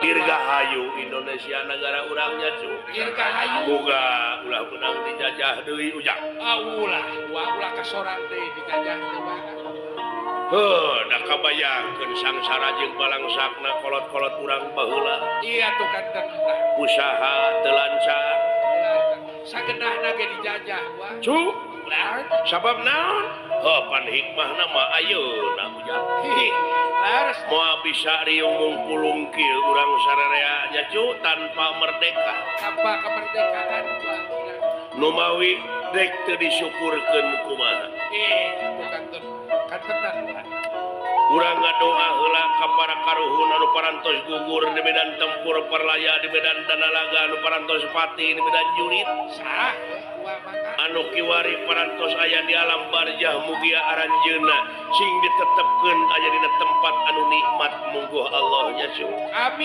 Dirgahayu Indonesia, negara urangnya, cu. Dirgahayu. Boga ulah menang dijajah deui, Ujang. Ah, ulah, wah, ulah kasorang deui dijajah teh, Wak. Heuh, da kabayangkeun sangsara jeung balangsakna kolot-kolot urang baheula. Iya tuh kan teh. Usaha teu lancar. Sagenahna ge dijajah, Wak. Cu. Ulah. Sabab naon? Heuh, pan hikmahna mah ayeuna, Ujang. Hihi, leres. Moal bisa riung mungkulung kieu urang sararea nya, cu, tanpa merdeka. Tanpa kemerdekaan, Wak. Numawi dek teu disyukurkeun kumaha? Eh, tuh kan teh. Kan tenan, Wak. Urang ngadoa heula ka para karuhun anu parantos gugur di medan tempur parlaya, di medan danalaga, anu parantos pati di medan jurit. Sah, Wak, maka. Anu kiwari parantos aya di alam barzah, mugia aranjeunna sing ditetepkeun aya dina tempat anu nikmat mungguh Allah nya, cu. Amin.